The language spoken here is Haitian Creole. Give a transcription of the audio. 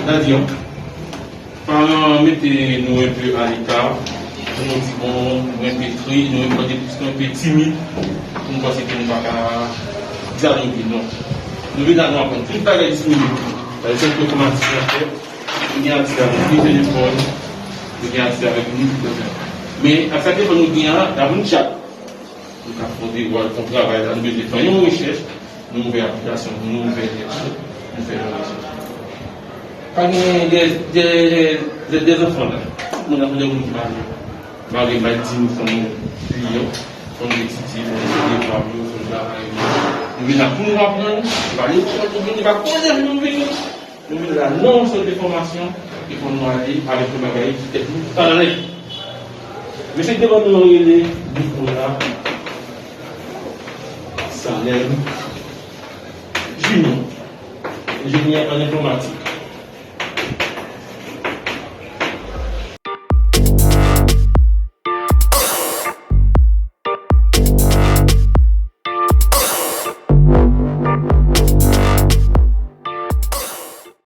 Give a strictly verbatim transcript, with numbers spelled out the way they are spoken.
Sa di, paran mete nou enpe aleka, pou nou di, bon, nou enpe tris, nou enpe, nou enpe timid, pou nou panse ke nou pa ka di sa nou vle, non. Nou vin la, nou aprann tout bagay disponib. Pa egzanp, enfomatik, nou gen akse avèk nou telefòn, nou gen akse avèk nou tout bagay. Men, ak sa telefòn nou gen an, n ap yon chat. Nou ka fè yon devwa, fè yon travay la, nou bezwen fè yon rechèch, nou ouvè aplikasyon, nou ouvè lèt yo, nou fè yon rechèch. Pa gen de, de, de, de zanfan la. Tout moun ap mande moun ki mare. Mare, bay di nou fò nou pliyan, fò nou etidye, fò nou fè devwa yo, fò nou travay yo. Nou vin la pou nou aprann, nou pa lekòl, nou vin, nou pa koze, nou vin. Nou vin la nan yon sant de fòmasyon, e fò nou ale avèk yon bagay ki tèt nou anlè. Mesye k devan nou yo rele Nicolas Salem Junior, enjenyè an enfòmatik.